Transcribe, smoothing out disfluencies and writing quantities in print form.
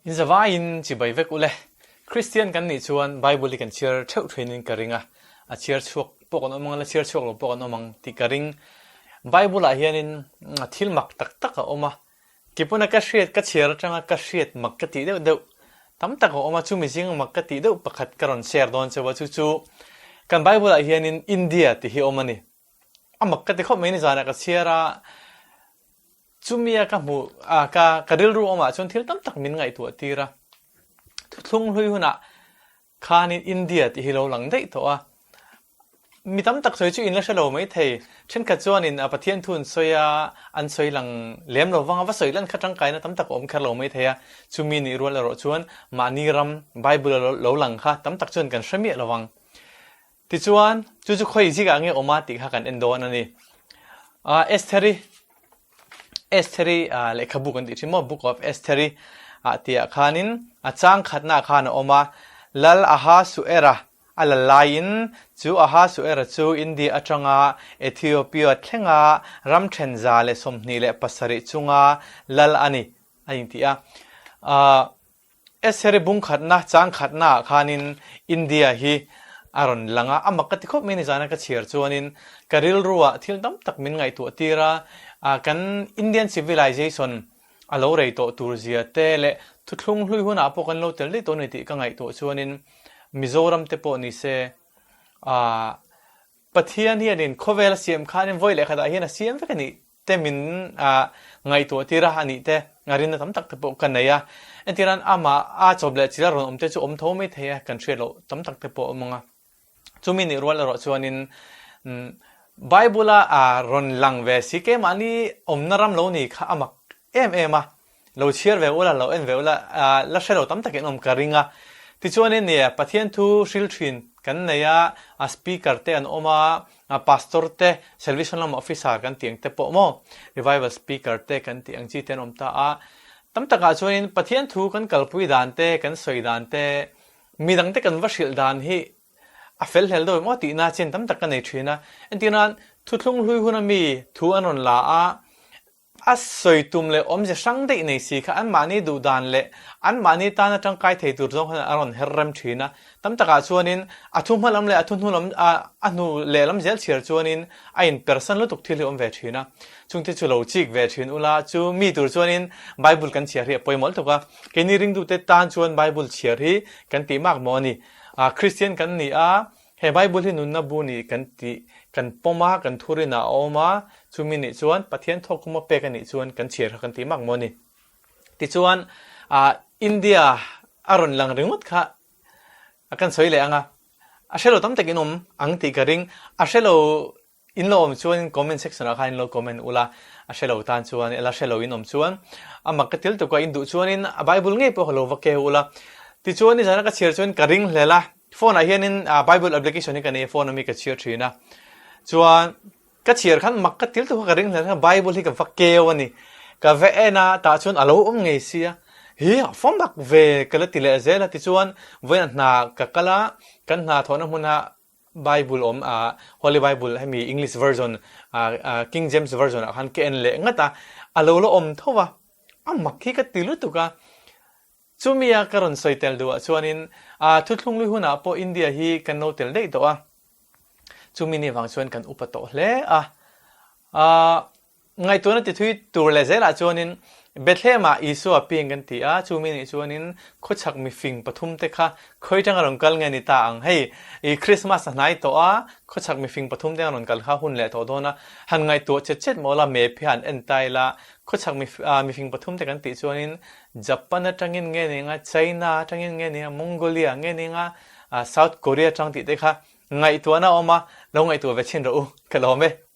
In zavaiin chibai vek ule. Kristian kan nih chuan Bible hi kan chhiar theuh theinin ka ring a, a chhiar chhuak pawh kan awm ang, la chhiar chhuak lo pawh kan awm ang tih ka ring. Bible ah hianin thil mak tak tak a awm a, kipuna ka hriat ka chhiar atanga ka hriat mak ka tih deuh deuh tam tak a awm a, chumi zinga mak ka tih deuh pakhat ka rawn share dawn cheu a, chu chu kan Bible ah hianin India tih hi a awm a ni. A mak ka ti khawp mai nizanah ka chhiar a, Chumia ka hmuh a, ka ka rilru awmah chuan thil tam tak min ngaihtuah tir a. Thuthlung hlui hunah khanin India tih hi lo lang daih tawh a. Mi tam tak sawi chu in la hre lo mai thei. Thenkhat chuanin a Pathian thu an sawi a, an sawi lang lem lo vang a, va sawi lan kha tangkaina tam tak a awm kher lo mai thei a. Chumi nih rual erawh chuan mahni ram Bible a lo lang kha tam tak chuan kan hre miah lo vang. Tichuan, chu chu khawi zikah nge awm a tih kha kan en dawn a ni. Estheri, Estheri lehkhabu kan tih thin maw, Book of Estheri ah tihah khanin a chang khatnaah khan a awm a, Lal Ahasuera a la laiin chu Ahasuera chu India atanga Ethiopia thlenga ram then 127 chunga lal a ni a inti a. Estheri bung khatna, chang khatna ah khanin India hi a rawn lang a, a mak ka ti khawp mai nizana ka chhiar chuanin ka rilru ah thil tam tak min ngaihtuah tir a, kan Indian civilization a lo rei tawh tur zia te leh thuthlung hlui hunah pawh kan lo tel daih tawh a ni tih ka ngaihtuah chuanin Mizoram te pawh ni se Pathian hianin khawvel a siam khanin vawi leh khatah hian a siam vek a nih te min ngaihtuah tir a, a nih te rinna tam tak te pawh ka nei a. Entirnan amah a chawp leh chila rawn awm te chu awm tho mai thei a, kan hriat loh tam tak te pawh a awm ang a. Chumi nih rual erawh chuanin Bible a rawn lang ve si keimahni awmna ram lo ni kha a mak em em a, Lo chhiar ve ula, lo en ve ula, la hre lo tam takin awm ka ring a. Tichuanin nia, Pathian thu hril thin kan nei a, a speaker te an awm a, a pastor te, Salvation lama officer kan tih ang te pawh maw, revival speaker te kan tih ang chi te an awm ta a. Tam takah chuanin Pathian thu kan kalpui dan te, kan sawi dan te, midang te kan va hrilh dan hi a fel hlel deuh em aw tihna chin tam tak ka nei thin a. Entirnan, thuthlung hlui huna mi thu an rawn la a, A sawi tum leh awmze hrang daih nei si kha anmahni duh dan leh anmahni tana tangkai thei tur zawng khan a rawn her rem thin a. Tam takah chuanin a thu hma lam leh a thu hnu lam a hnu leh lam zel chhiar chuanin a inpersan lutuk thil hi a awm ve thin a. Chungte chu lo chik ve thin ula chu mi tur chuanin Bible kan chhiar hi a pawimawh lutuk a. Keini ringtute tan chuan Bible chhiar hi kan tih mak maw a ni. Kristian kan ni a, He Bible hi nunna bu nih kan tih, kan pawm a, kan thurin ah a awm a, chumi nih chuan Pathian thawkkhum a pek a nih chuan kan chhiar kha kan tih mak maw ni. Tichuan, India a rawn lang ringawt kha a kan sawi leh ang a, a hrelo tam takin awm ang tih ka ring, a hrelo In lo awm chuan comment section ah khan in lo comment ula, a hre lo tan chuan la hre lo in awm chuan a mak ka til tuk a, in duh chuanin a bible ngei pawh ka lo va keu ula. Tichuan nizan a ka chhiar chuan ka ring hlel a, phone ah hianin bible application hi ka nei a phone ami ka chhiar thin a, chuan ka chhiar khan mak ka til tuk a ka ring hlel khan bible hi ka va keu a ni, ka va en a tah chuan a lo awm ngei sia, hi a fa mak ve ka la ti leh zel a, tichuan vawiin a hna ka kal a, kan hna thawhna hmuna Bible awm a, Holy Bible hemi English version King James version ah khan ka en leh ngat a, a lo la awm tho a, a mak hi ka ti lutuk a. Chumi a ka rawn sawi tel duh ah chuanin thuthlung lui hunah pawh India hi kan lo tel daih tawh a, chumi ni vang chuan kan upa tawh hle a. Ngaihtuahna ti thui tur leh zelah chuanin Bethlehem-ah Isua piang kan ti a, chumi nih chuanin khawchhak mifing pathumte kha khawi tanga rawn kal nge ni ta ang? Hei, i Krismas a hnai tawh a, khawchhak mifing pathumte a rawn kal kha hun leh tawh dawn a, han ngaihtuah chet chet maw la, map hi han en ta ila, khawchhak mifing pathumte kan tih chuanin Japan atangin nge ni anga, China atangin nge ni anga, Mongolia nge ni anga, South Korea atang tih te kha ngaihtuahna a awm a, lo ngaihtuah ve chhin rawh u, ka lawm e.